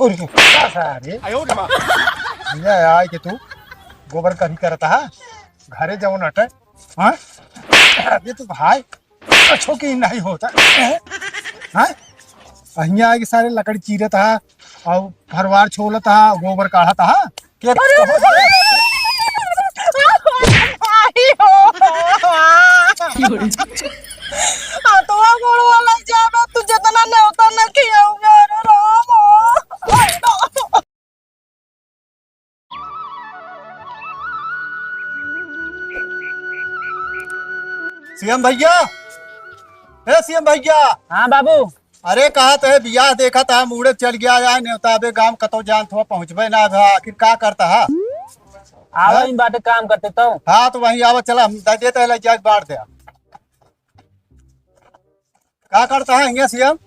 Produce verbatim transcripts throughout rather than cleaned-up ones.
अरे, का सारे? भैया, आए के तू गोबर कभी करता है? घरे जवन हटे, हाँ? अबे तू भाई, अच्छो की नहीं होता, हाँ? अहिया आए के सारे लकड़ी चीरत हा, और फरवार छोलत हा, गोबर काढ़त हा। के अरे, भाई हो। हाथवा गोड़वा लग जाबे, तू जितना नेवता न खियाऊंगा, अरे राम। सीएम भैया, ए सीएम भैया। हाँ बाबू। अरे कहा तो है बियाह देखा था, मूड़े चल गया, आए नेवता अबे गांव कतो जान थो पहुँचबे ना भा, आखिर का करता है? आवा हाँ? इन बाटे काम करते तो। हाँ तो वहीं आवा, चला हम दे देते हैं, लग जाए बांट दे। का करता है हियाँ सीएम?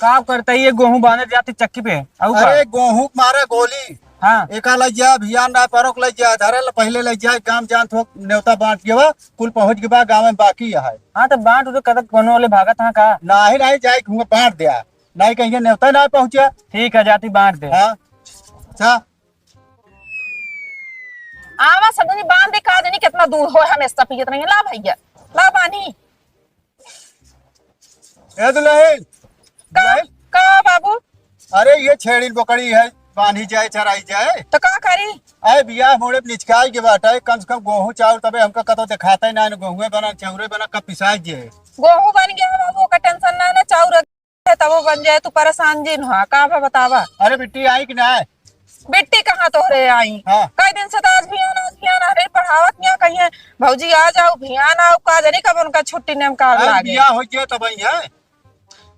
का करता है, ये गोहूँ बांधे जाती चक्की पे। अउ का? अरे गोहूँ के मारे गोली। हाँ। एका लइ जा, भियान ना परोक लइ जा, धरे ल पहिले लइ जा, काम जान थोक नेवता बांट के बा, कुल पहुँच के बा, गाँव में बाकी है। हाँ, तो बांट उधर कदक कोनो वाले भागत हाँ का? नाही, नाही, जाए के हुआ बांट दिया, नाही कहीं नेवता ना पहुँचे। ठीक है, जाती बांट दे। हाँ, अच्छा। आवा सदनी बांध दे, का जनी कितना दूर हो, हमेशा पियत रही। ला भैया, ला पानी। ए दुल्हन, का, दुल्हन। का बाबू? अरे ये छेड़ी बोकड़ी है, बांधी जाए, चराई जाए। तो का करी? अरे बियाह मोड़े पे निचकाई के बाटे, कम से कम गोहूँ चाउर तबे हमका कतो देखाते ना, न गोहुए बना, चाउरे बना, कब पिसाई जे। गोहूँ बन गया बाबू, ओकर टेंशन ना, ना चाउर है, तब वो बन जाए, तू परेशान जिन हुआ, का बा बतावा? अरे बिट्टी आई कि ना? बिट्टी कहाँ तोहरे आई? हाँ। कई दिन से तो आज भी आना, आज भी आना, अरे पढ़ावत यहाँ कहीं है, भौजी आ जाओ, भियान आओ, का जानी कब उनका छुट्टी नेम काल अरे लागे। बियाह हो गया तब आई है।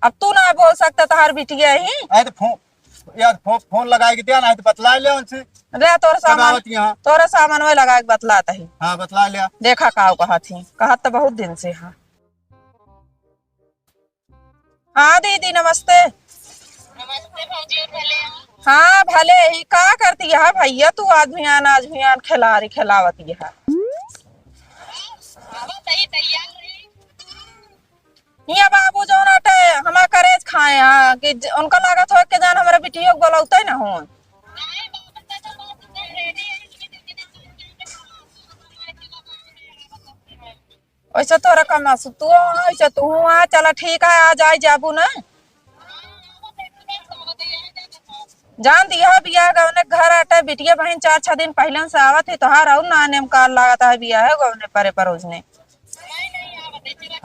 अब तू ना बोल सकता, तोहार बिटिया ही। अरे तो फोन, यार फो-, फोन लगाए के दिया ना, तो बतला ले उनसे। ले तोर कब सामान, आवत यहाँ? तोर सामान में लगा के बतलात ही। हाँ, बतला लिया। देखा का कहत ही, कहत तो बहुत दिन से हाँ। हाँ दीदी, नमस्ते। नमस्ते भौजी, भले हो? हाँ, भले ही। का करती है भैया तू? आज भियान, आज भियान खिलाड़ी खिलावत है। आवा, सही तैयार रही। हियाँ बाबू जौन आटे हमार करेज खाए, हाँ, कि ज-, उनका लागत हो के जान हमारे बिटियों के बोलौते न हो। वैसे तोरा कम आसु, तू आ, वैसे तू आ, चला ठीक है, आ जाए जाबू ना। जान दिया, बियाह गवने घर आटे, बिटिया बहन चार छह दिन पहले से आवत ही, तोहार और ना नेम काल लागत है, बियाह है गवने परे परोजने।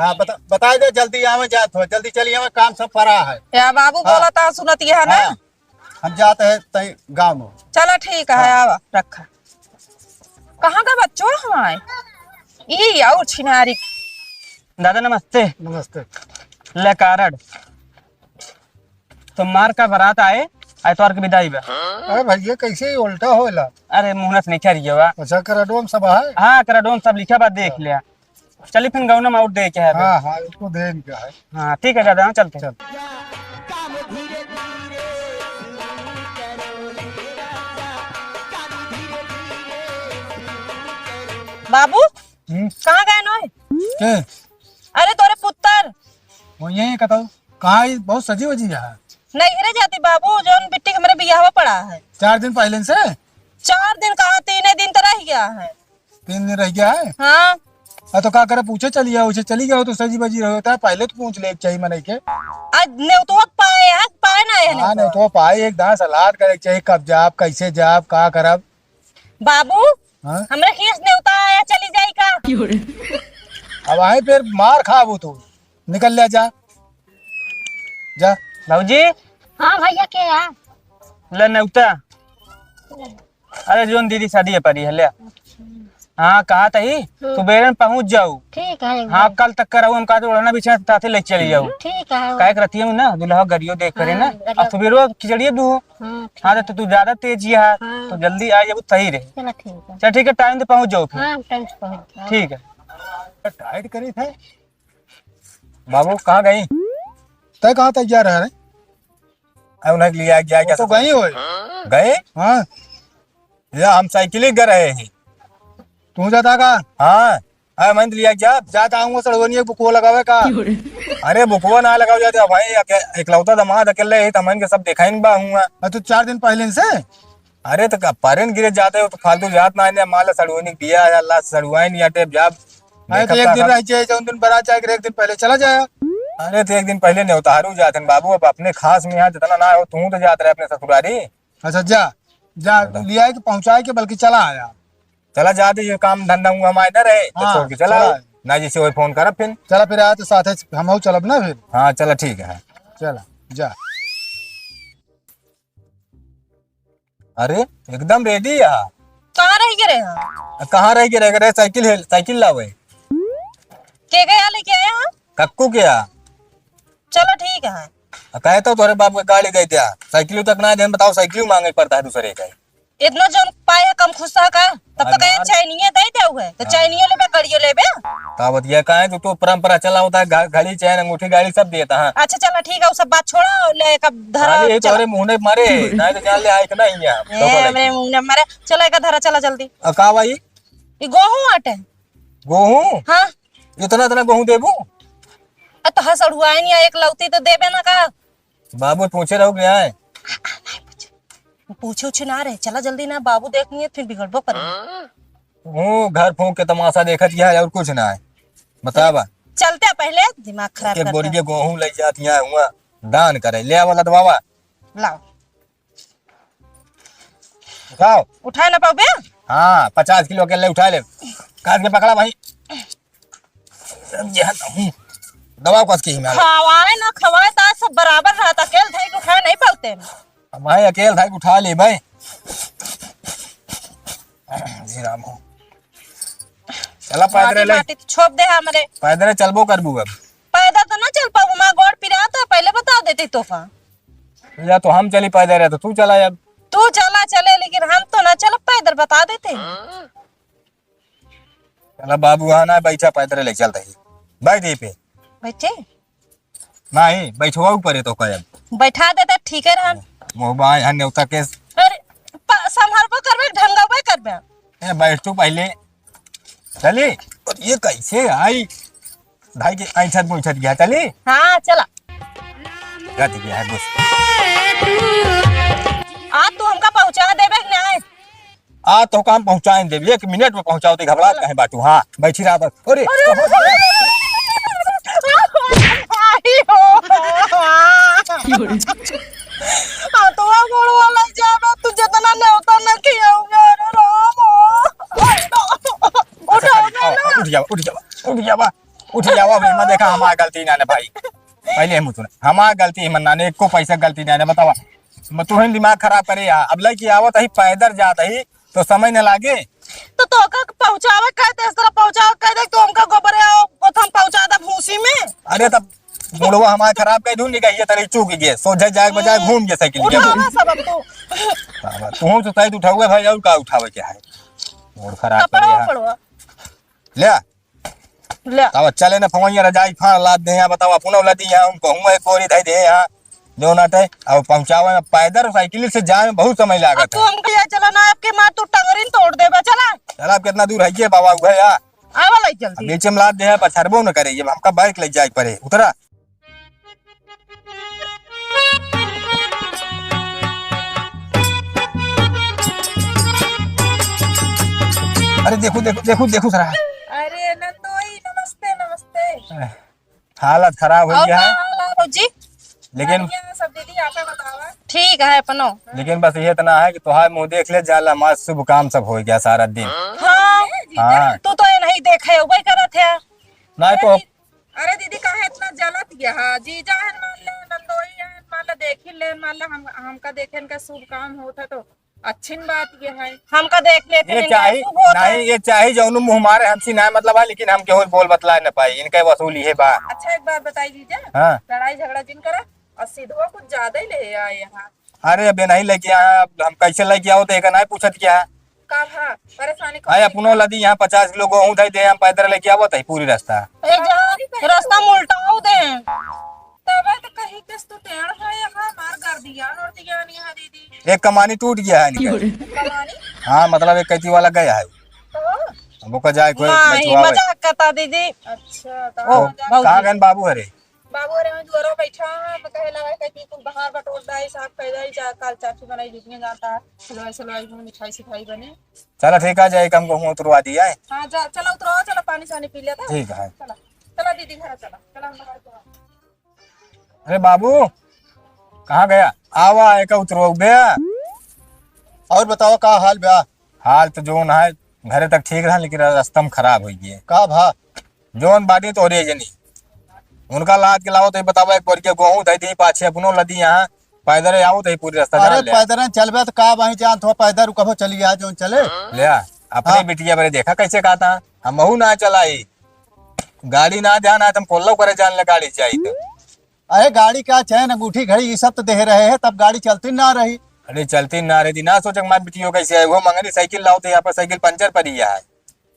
हाँ, बता, बताई दे, जल्दी आवे जात हो, जल्दी चली आवे, काम सब परा है। या बाबू हाँ। बोला था, सुनत यह ना। हाँ। हम जाते हैं तई गाँव में। चला ठीक है, हाँ। आवा, रखा। कहाँ का बच्चों हमारे? ई और छिनारी। दादा नमस्ते। नमस्ते। ले कार्ड। तो मार का बारात आए, आए तो आर के विदाई बा। अरे भैया, कैसे ही उल्टा होला? अरे मुहनस नहीं खा रही बा। अच्छा, करडोम सब है? हाँ, करडोम सब लिखा बा, देख लिया। चली फिर गौनम और दे के है। हाँ, हाँ, इसको दे इनका है। हाँ, ठीक है दादा, हाँ, चलते हैं। चल। बाबू, हम्म? कहाँ गए नोय? के? अरे तोरे पुत्तर। वो यही कतौ। कहाँ ये बहुत सजी वजी है? नैहरे जाती बाबू, जौन बिट्टी के हमरे बियाहवा पड़ा है। चार दिन पहले से? चार दिन कहाँ, तीने दिन तो रह गया है। तीन दिन रह गया है? हाँ। आ, तो का करे, पूछे चली जाओ, उसे चली जाओ तो सजी बजी रहो, होता है, पहले तो पूछ ले, एक चाहिए मनई के। आज नेवतुआ पाए, आज पाए ना है हाँ, नेवतुआ। नेवतुआ पाए, एक दान सलाह करे के चाहिए, कब जाब, कैसे जाब, का करब। बाबू, हाँ? हमरे खीस नेवता आया, चली जाई का? अब आए फिर मार खाबू तू, निकल ले जा, जा। भौजी। हाँ भैया, के है? ले नेवता। अरे जोन दीदी शादी है पड़ी है, ले। हाँ, कहा तही, हम्म। सुबेरे में पहुँच जाऊ। ठीक है, एक हाँ, बार। कल तक कराऊ, हम कहा तो ओढ़ना बिछा साथे ले चली जाऊ। ठीक है। काहे के रतिया में ना, दुल्हा गरियो देख करे हाँ, ना। गरियो। अब सुबेरो खिचड़िए दू। हाँ, हाँ, ठीक। तो तू ज्यादा तेज ही है, हाँ। तो जल्दी आ जाबू, सही रहे। चलो, ठीक है। चल, ठीक है, टाइम से पहुँच जाओ फिर। हाँ, टाइम से पहुँच जाओ। ठीक है। टाइट करी थे। बाबू, कहाँ गई? तय कहाँ तक जा रहा है? अरे, उन्हें लिया गया वो क्या तो सब? गई होए। गए? हाँ। या, हम साइकिल ही कर रहे हैं। तू जाता का? हाँ। अरे, मैं तो लिया जा। जाता हूँ, सड़वनिया को लगावे का? अरे बुकवा ना लगाओ जाते भाई, अके-, इकलौता दामाद अकेले ही, तमन के सब देखाइन बा हुआ। अरे तो चार दिन पहले से? अरे तो का परन गिरे जाते हो तो फालतू जात ना आने, मान ला सड़ुआइन बिया है, अल्लाह सड़ुआइन आटे, जाब अरे तो देखब एक का दिन सब। रह जाए, जौन दिन बारात जाए के एक दिन पहले चला जाए। अरे तो एक दिन पहले न्योतारू जाते हैं बाबू, अब अपने खास में यहाँ जितना ना हो, तू तो जात रहे अपने ससुरारी। अच्छा जा, जा बताओ। लिया के पहुँचाए के बल्कि चला आया। चला जाते, ये काम धंधा हुआ हमारे ना रहे, तो हाँ, छोड़ के चला चला आओ। आया। ना जैसे वही फोन करब फिर। चला फिर आया तो साथे हमहू चलब ना फिर। हाँ चला ठीक है। चला जा। अरे एकदम रेडी है। कहाँ रह गए रहे हैं? कहाँ रह गए रहे? साइकिल है, साइकिल लावे। के गया लेके आया है? कक्कू के आ। चलो ठीक है। आ, कहे तो तोरे बाप के गाड़ी गई दिया, साइकिल तक ना दे, बताओ साइकिल मांगे पड़ता है दूसरे का। इतना जौन पाए कम खुश था का? तब तो कहे अनार। चैनिये दे दे हुए, तो हाँ। चैनिये लेबे, कड़ियो लेबे। का बतिया का है, तू तो परंपरा चला होता है, घ-, घड़ी, चैन, अंगूठी, गाड़ी सब देता है। अच्छा चला ठीक है, वो सब बात छोड़ा, ले एक अब धरा खाली यही चला। तोरे मुंह ने मारे, नहीं तो जान ले आए कि नहीं है, ए, धोखा लगी। हमरे मुंह ने मारे, चला एक धरा, चला जल्दी। आ, का भाई? ये गोहूं आटे। गोहूं? हाँ। इतना, इतना गोहूं देबू? आ, तो हंस अड़ुआइन या एक लौती तो देबे ना का? बाबू पूछे रहो क्या है? पूछे उछे ना रहे, चला जल्दी ना, बाबू देख लिए फिर बिगड़बो करे। हूँ, घर फूंक के तमाशा देखत यह है और कुछ ना है। बतावा। चलते पहले दिमाग खराब एक करता। बोरिये गोहूं ले जाती है हुआ दान करे, ले आवा लदवावा। लाओ। उठाओ। उठाए ना पाओगे? हाँ, पचास किलो अकेले उठा ले। काट के पकड़ा भाई। ये है, हम्म। दबाओ कस के ही में। खवाए ना खवाए, तो आज सब बराबर रहता। अकेल धाई के उठाए नहीं पाते। अब भाई, अकेल धाई के उठा ले भाई। जी राम हो। चला पैदल माटी, ले। माटी तो छोप दे हमरे। पैदल चलबो करबू अब। पैदल तो ना चल पाबू, माँ गोड़ पिरात है, पहले बता देते तोहका। या तो हम चली पैदल, या तो तू चला अब। तू चला चले, लेकिन हम तो ना चलब पैदल, बता देते। चला बाबू, हाँ ना बैठा, पैदल ले चलते ही। बैठ यहीं पे। बैठे? नहीं, बैठवा ऊपर है तो कहे। बैठा देते, ठीक है रहन। मुँह बाएं, हाँ, नेवता केस। अरे, प-, संभरबो करबे, ढंगबे करबे। ए, बैठ तू पहले। चली, और ये कैसे आई? भाई के ऐंठत मुंठत गया, चली? हाँ, चला। गति गया है, बस। आ, तू हमका पहुँचा देबे कि नाहीं? आ, तो काम पहुँचाए देबे, एक मिनट में पहुँचाओ, ते घबरात काहे बाटू? हाँ, बैठी रहा बस। अरे, अरे, अरे, अरे, अरे, अरे, अरे, अरे, अरे, अरे, अरे, अरे, अरे, अरे, अरे, अरे, आ, तो वो गोड़वा लग जाबे, तू जितना नेवता न खियाऊंगा, अरे राम। उठ, उठ जावा, उठ जावा, उठ जावा, उठ जावा, भाई, मैं देखा, हमार गलती ना ने भाई, पहले हम सुना, हमार गलती है मन्ना ने, एको पैसा गलती ना ने, बतावा, मैं तुहन दिमाग खराब करे यार, अब लड़की आवत ही, पैदल जात ही, तो समय न लागे। तो तोका पहुँचावे कह दे, इस तरह पहुँचावे कह दे, तो हमका गोबरे आओ, वो तो हम पहुँचा दे भूसी में। अरे तब मूड़वा हमार खराब कर दूँ, निकाहिए तरे चूक गए, सोझे जाए बजाय घूम गए साइकिल के। उठावा सब अब तू। बाबा, तू तो शायद उठावे भाई, और का उठावे के है? मूड खराब करे कपड़ा है। पड़वा। ले। ले। तब चले ना फवैया रजाई फाड़ लाद दे हैं, बताओ अपनो लदी हैं, उनको हुआ एक कोरी धई दे हैं, जो ना ते, अब पहुँचावे में पैदल साइकिल से जाए में बहुत समय अब लागत तू है। हमको ले चला ना, आपके माँ तू टंगरिन तोड़ देबे, चला। चला, अब कितना दूर है ये बाबा, उहे या। आवा लाई अब जल्दी। बीच में लाद दे हैं, पछरबो न करे, ये हमका बाइक ले जाए पड़े, उतरा। अरे देखो, देखो, देखो, देखो सरा। अरे नंदोई, नमस्ते, नमस्ते। अरे, हालत खराब हो और गया का है। हाल है भौजी? लेकिन बढ़िया है सब दीदी, आपे बतावा। ठीक है अपनो। लेकिन बस ये इतना है कि तोहार मुँह देख ले जाला, हमार शुभ काम सब हो गया सारा दिन। हाँ। हाँ। तू तो ये नहीं देखे, वही करत है। नहीं अरे तो दी-, अरे दीदी, काहे इतना जलत गया है? जीजा है मान ले, नंदोई है मान ले, देखी ले मान ले, हम, हमका देखेन का शुभ काम होत है तो अच्छी बात ये है। हमका देख लेते ये हैं, चाही, शुभ होत है। नहीं, ये चाही जौनु मुँह मारे हमसे ना मतलब है, लेकिन हम केहू बोल बतला न पाई, इनके वसूल ये बा। अच्छा एक बात बताई जीजा, हाँ। लड़ाई झगड़ा जिन करा और सीधवा कुछ ज्यादा ही ले आए यहाँ। अरे अबे नहीं लेके आया, अब हम कैसे लेके आओ तो एक नहीं पूछत क्या है? का भा? परेशानी कौन आए सी? अपनो लदी यहाँ पचास किलो गोहूँ धई दे, हम पैदल लेके आवत है पूरी रास्ता। ए जा, रास्ता में उल्टाओ दे। तबे तो कहीं कस तो टेढ़ है यहाँ, मार गर्दियान उर्दियान यहाँ दीदी। एक कमानी टूट गया है निकल। कमानी? हाँ, मतलब एक कैंची वाला गया है। तो? अब ओका जाए कोई नहीं, बचवावे। मजाक करता दीदी। अच्छा, तो ओ, हम मजाक कहाँ गए बाबू हरे? बाबू अरे मैं दुआरो बैठा है, मैं कहे लगा कि कुल बाहर बटोर दाई, साफ कर दाई, जा काल चाची बनाई, जितने जाता है, हलवाई सलवाई में मिठाई सिठाई बने। चला ठीक है, जाए कम कहूँ उतरवा दिया है। हाँ, जा, चला उतरो, चला पानी सानी पी लेता। ठीक है। चला, चला दीदी घर चला, चला हम बाहर चला। अरे बाबू, कहाँ गया? आवा, एका उतरवा बे। और बताओ, का हाल बा? हाल तो जोन है, घरे तक ठीक रहा, लेकिन रास्ता में खराब हो गए। का भा? जोन बाटी तोहरे जनी, उनका लाद के लाओ तो ये बतावा, एक बोरिया गोहूँ धई दी, पाछे अपनो लदी यहाँ, पैदल आओ तो ये पूरी रास्ता अरे जान ले। पैदल चलबे तो का वहीं जान थो, पैदल कभो चली आ जोन चले। ले आ, अपने हाँ। बिटिया बरे देखा कैसे कहता, हम महू ना चलाई, गाड़ी ना जाना, तुम कोल्लो करे जान ले गाड़ी जाई तो। अरे गाड़ी का चैन, अंगूठी, घड़ी, ये सब तो दे रहे हैं, तब गाड़ी चलती ना रही। अरे चलती ना रही थी, ना सोचे हमारी बिटियो कैसे है, वो मंगनी साइकिल लाओ थे, यहाँ पर साइकिल पंचर पड़ी है।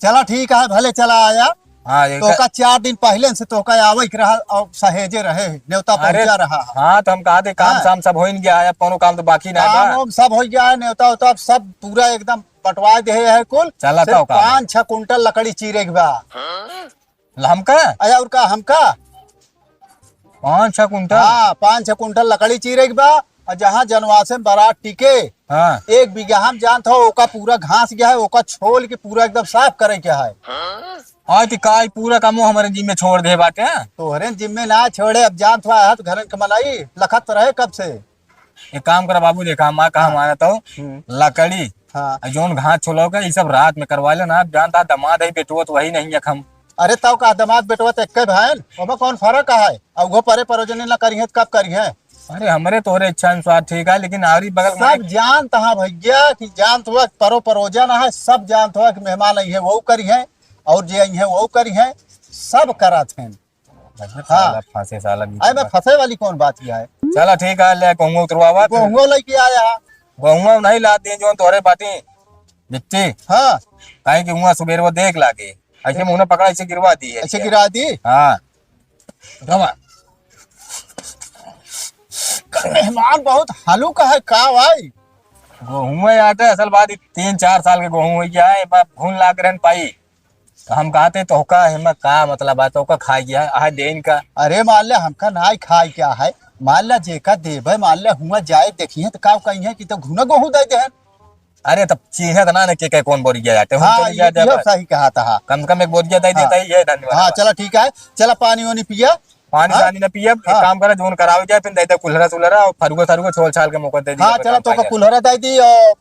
चला ठीक है, भले चला आया। हाँ, ये तो का चार दिन पहले से तो का आवे के रहा और सहेजे रहे, नेवता अरे, पहुंचा रहा। हाँ, तो हम कहा थे काम हाँ। शाम सब हो ही गया है, अब कोनो काम तो बाकी ना काम बा। वाम सब हो गया है, नेवता उता सब पूरा एकदम बंटवा दे है कुल। चला सिर्फ तो का पाँच छह कुंटल लकड़ी चीरे के बा। लमका? अरे और का हमका? पाँच छह कुंटल? हाँ, पाँच छह कुंटल लकड़ी चीरे के बा। और जहाँ जनवासे में बारात टिके, हाँ। एक बीघा हम जानत हो, ओका पूरा घास गया है, ओका छोल के पूरा एकदम साफ करे के है। आज तो का ई पूरा कामो हमारे जिम्मे छोड़ दे बाटे? तोहरे जिम्मे ना छोड़े, अब जानत हो, हाथ घरन के मनाई लखत रहे कब से। एक काम करा बाबू, देखा, हमार कहा हाँ। मानत हो, हम्म। लकड़ी, हाँ। आ जौन घास छोलो के, ई सब रात में करवा लेना। आप जानता, दमाद है, बेटुआ तो वही नहीं है, हम। अरे, तब का दमाद बेटुआ तो एक्के भाई, ओमा कौन फर्क है? अब वो परे परोजने ना करी है, तो कब करी है? अरे, हमरे तोहरे इच्छा अनुसार ठीक है, लेकिन आरी बगल में सब जानत हा भैया कि जानत हुआ परो परोजन है, सब जानत हुआ कि मेहमान आई है, वो करी है, और जे आई है, वो करी है, सब करत हैं। हाँ। साला फंसे साला बीच अरे, में। मैं फंसे वाली कौन बात किया है? चला ठीक है, ले कहूँगा उतरवावा। वो हुआ लेके आया। वो हुआ नहीं लात दे जो तोहरे बाटी बिट्टी। हाँ। काहे कि हुआ सुबेर वो देख लागे। ऐसे मुँह पकड़ा, ऐसे गिरवा दी है। ऐसे गिरा दी? हाँ। उठावा। मेहमान बहुत हलुक है का भाई? गोहूँ आटे, असल बात ई तीन चार साल के गोहूँ हो गया है, बा घुन लाग रहन पाई। तो हम कहते तोहका एमा का मतलब है, तोहका खाए गया है, आहा देन का। अरे मान ले हमका ना खाए क्या है, मान ले जेका देबे, मान ले हुआ जाए देखिए तो का कही है कि तो घुना गोहूँ दे दे। अरे तब चीन्हे तो ना ने के, के कौन बोरिया जाते, हम हाँ, चले ये, जाते ये बस। सही कहा था। कम से कम एक बोरिया दे हाँ। देता ही है, धन्यवाद। हाँ, चला ठीक है, चला पानी वानी पिया। पानी हाँ? सानी ना पियब, एक हाँ। काम करा, जोन करावे जाए, फिर दे दे कुल्हरा सुल्हरा और फरुआ सरुआ छोल छाल के मौका दे दिया, हाँ, फिर चला काम तो का का जाए। कुल्हरा दे दी और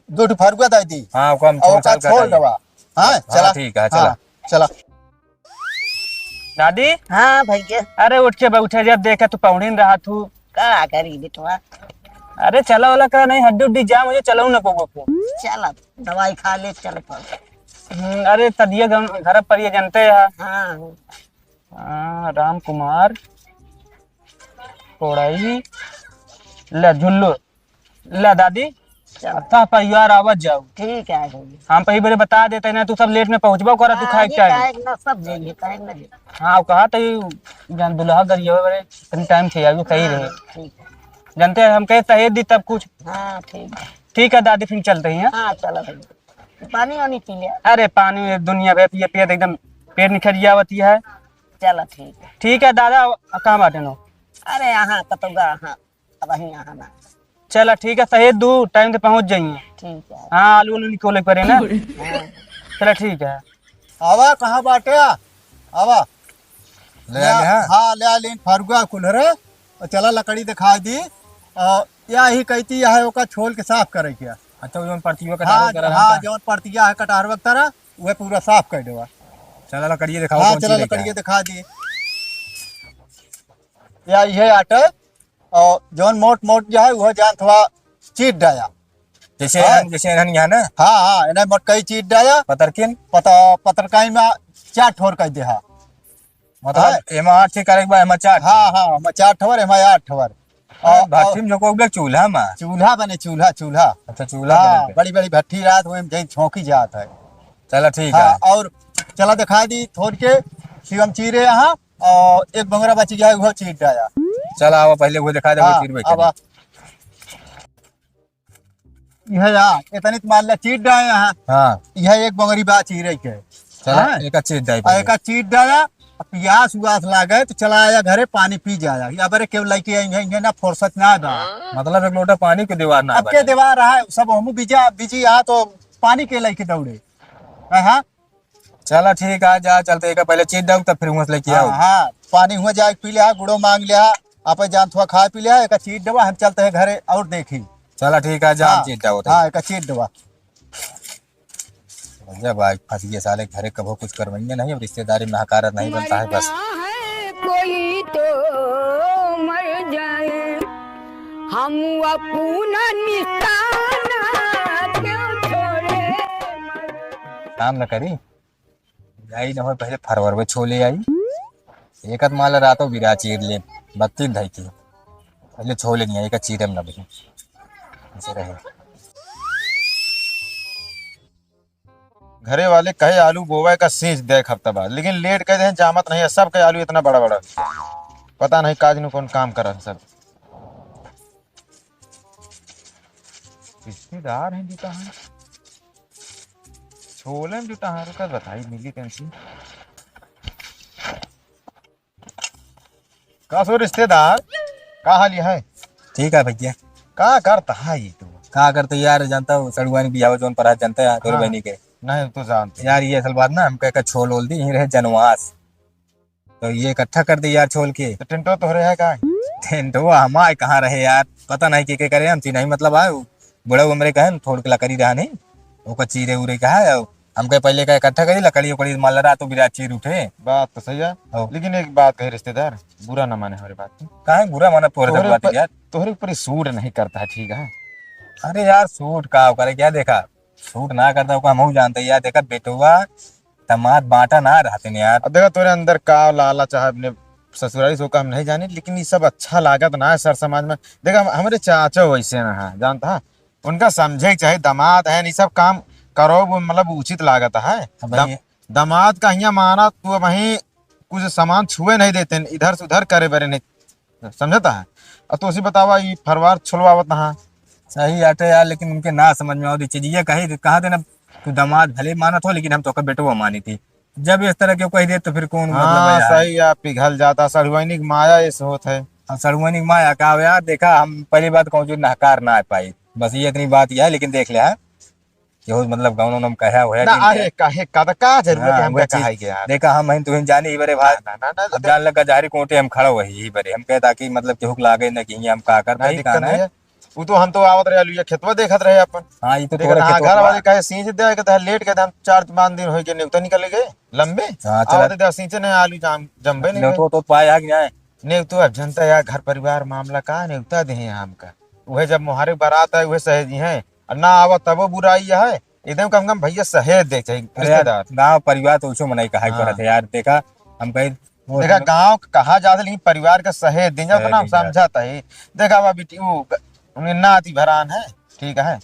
दो ठो फरुआ दे दी। हाँ, ओका हम और छोल ओका छाल छोल कटाई। दवा। हाँ, हाँ, चला। ठीक है, हाँ, चला। चला। दादी? हाँ भैया। अरे उठ के बैठे, जब देखे तू पौड़िन रहा तू। का करी बेटवा? अरे चला वाला का नहीं, हड्डी उड्डी जाम हो जाए, चलाऊ ना पउबो फिर। चला, दवाई खा ले, चल पड़। हम्म, अरे तदिया गम-, घर पर ये जनते है। हाँ। हाँ, राम कुमार, कोड़ाई, ले झुल्लू, ले दादी, चल। अब ता परिवार आवत जाओ। ठीक है भैया। हम पही बरे बता देते ना, तू सब लेट में पहुँचबो करा, तू हाँ, खाए के ये टाइम। काहे ना सब जाइए, काहे ना जाइए। हाँ, कहा तो ये जान दुल्हा गरिया बरे, तनी टाइम से आइयो, सही हाँ, रहे। ठीक है। जानते हैं, हम कहे सहेज दी तब कुछ। हाँ, ठीक है। ठीक है दादी, फिर चलते हैं। हाँ, चलो भैया। पानी वानी पी ले। अरे पानी दुनिया भर पिए पिए तो एकदम पेट निखर जावती है। चलो ठीक है। ठीक है दादा, अब कहाँ बाटे नो? अरे यहाँ कतौगा, हाँ, अब वहीं यहाँ ना। चला ठीक है, सहेज दू टाइम से पहुँच जाइए। ठीक है। हाँ, आलू उलू निकोले पड़े ना। हाँ। चला ठीक है। आवा, कहाँ बाटे? आवा। ले आ ले, हाँ। हाँ, ले आ लेन फरुआ कुल्हरे, और चला लकड़ी दिखा दी। और या ही कहती है, ओका छोल के साफ करे के। अच्छा, वो जौन परतियो हाँ, कटारो करा हाँ, हमका। जौन परतिया है कटहरवा के तरह, वह पूरा साफ कर देवा। चला लकड़िए दिखाओ, हाँ, कौन चला चीज है लकड़िए क्या? दिखा दी। या इहे आटे, और जौन मोट मोट जो है, वह जान थोड़ा चीर डाया। जैसे हाँ। एहन, जैसे एहन यहाँ ना? हाँ, हाँ, एने मोटकई चीर डाया। पतरकिन? पत-, पतरकाई में चार ठोर कर दे हा। मतलब, हाँ। एमा आठ ठे करे के बा, एमा चार ठे। हाँ, हाँ, एमा चार ठवर, एमा आठ ठवर। अरे, और, भट्ठी और में झोंको के चूल्हा में? चूल्हा बने, चूल्हा, चूल्हा। अच्छा, चूल्हा हाँ, बने के। बड़ी, बड़ी भट्ठी रहत, वही में जई झोंकी जात है। चला, ठीक हाँ, है। और चला दिखा दी, थोड़ के शिवम चीरे यहाँ, और एक बोंगरा बची गया, वो चीर डाया। चला, आवा, पहले वो दिखा दे, वो हाँ, चीर बैठे। आवा। यह या, इतनी तो मान ला चीर डाया यहाँ। हाँ। यह एक बोंगरी बा चीरे के। चला, हाँ? एक चीर डाई आ, पहले। एक चीर डाया, अब पियास उआस लागे तो चला आया घरे, पानी पी जाया। ये अबरे केव लइके आई है, इन्हें ना फुर्सत ना बा। मतलब एक लोटा पानी के देवार ना अब के बने। देवार रहा है, सब हमू बीजा, बीजी आ तो पानी के लइके दौड़े। हाँ, हाँ। चला ठीक आ, जा चलते एक पहले चीट दऊ, तब फिर हुआं से लेके हाँ, आओ। हाँ, पानी हुआं जाए पी लिया, गुड़ो मांग लिया, आप जान थोड़ा खा पी लिया, एक चीट दवा, हम चलते हैं घरे और देखी। चला ठीक आ, जा, हम हाँ, चीट दऊ। हाँ, एक चीट दवा। भैया भाई फंस गए साले, घरे कभो कुछ करवाइए नहीं, अब रिश्तेदारी में हकारत नहीं बनता है बस। मरना है कोई तो मर जाए, हम अपना निशाना क्यों छोड़े। काम न करी, आई न हो, पहले फरवर में छोले आई, एक आध माला रातो बिरा चीर ले, बत्तीस ढाई की, पहले छोले नहीं आई, एक चीरम न बही, ऐसे रहे। घरे वाले कहे आलू बोवे का सींच दे एक हफ्ता बाद, लेकिन लेट कह दे, जामत नहीं है, सब के आलू इतना बड़ा बड़ा। पता नहीं काज नु कौन काम कर रहा है सब। रिश्तेदार हैं जुटा है, छोले में जुटा है, रुका बताई मिली कैसी। का सो रिश्तेदार, का हाल है? ठीक है भैया। का करता है ये तू? का करते यार, जानता हूँ सड़ुआइन बियाह जौन पर जनता है तोर हाँ। बहनी के। नहीं तो जानते। यार ये असल बात ना, हमका एक छोल ओल दी, यहीं रहे जनवास। तो ये इकट्ठा कर दे यार छोल के। तो टेंटो तोहरे है का? टेंटो हमारे कहाँ रहे यार, पता नहीं के के करे, हम नहीं मतलब आए। बुढ़ऊ हमरे कहे न, थोड़ के लकड़ी रहा नहीं, ओकर चीरे उरे कहा है। हमके पहले का इकट्ठा करी, लकड़ी उकड़ी माल रहा तो बिराज चीर उठे। बात तो सही है, हाँ। लेकिन एक बात कहे रिश्तेदार, बुरा ना माने हमारे बात के। काहे बुरा माना तोहरे तोहरे सब बात ऊपर, यार? तोहरे ऊपर ही सूट नहीं करता है, ठीक है? अरे यार, सूट का करे क्या, देखा, सूट ना करता, ओका हमहू जानते यार। देखा, बेटवा, दामाद बांटा ना रहते न यार। अब देखा, तोरे अंदर का लालच है अपने ससुराली से, ओका हम नहीं जाने, लेकिन ये सब अच्छा लागत ना है सर समाज में। देखा, हम, हमरे चाचा वैसे ना है, जानता है? उनका समझे के चाही, दामाद है, ये सब काम करो, वो मतलब उचित लागत है। अब दम-, ये दामाद का हियाँ माना, तू अब वहीं कुछ सामान छुए नहीं देते, इधर से उधर करे बरे नहीं, समझता है? अब तो उसी बतावा, ये फरवार छुलवावत ना। सही आटे यार, लेकिन उनके ना समझ में आवत चीज। ये कही, कहा देना, तू दामाद भले मानत हो, लेकिन हम तो बेटवा मानी थी। जब इस तरह के कह दे, तो फिर कौन मतलब हाँ, है यार? सही है, पिघल जाता, सड़ुआइनी की माया ऐसे होत है। अब सड़ुआइनी की माया का यार, देखा, हम पहली बात कहूँ, जो नहकार ना पाई, बस ये इतनी बात यह है, लेकिन देख ले, हाँ, केहू मतलब गौनो नम कहा हुआ ना, दिन अरे, के। काहे, का, का जरूरत है हाँ, हमका वह चीज। कहा के यार? देखा, हम हैं, तुहिन जानी ही बरे भाई। ना, ना, ना, ना, अब तो जान लगा, जाहिर कोटे हम खड़ा हुआ ही बरे। हम कहता कि मतलब केहू के लागे न कि हम का कर नहीं, पाई, दिक्कत का नहीं नहीं। है। वो तो हम तो आवत रहे, आलू ये खेतवा देखत रहे अपन। हाँ, ये तो देखत तोरा हाँ, खेतवा घर बा। वाले कहे, "सींच दे," कहता है, "लेट," कहता है, "हम चार पाँच दिन हो गए, नेवता निकल गए, लंबे।" हाँ, चला। आवत दे, सींचे नहीं, आलू जाम, जम्बे नहीं नेवतो गए। तो पाए है कि नहीं? नेवतो अब जनता यार, घर परिवार मामला का नेवता दे हैं हमका। वह जब मोहारे बारात है, वह सहेजी हैं। और ना आवत तबो बुराई है, एकदम कम कम भैया सहेज दे चाहिए अरे यार, रिश्तेदार। गाँव परिवार तो उसो मनाई कहा हाँ। करत है यार। देखा, हम कहीं वो देखा, सब गाँव के कहा जात है, लेकिन परिवार का सहेज दे जाओ, सहेज तो ना दे जाओ। समझत है। देखा, बा बेटी, वो ग-, उन्हें नाती भरान है, ठीक है,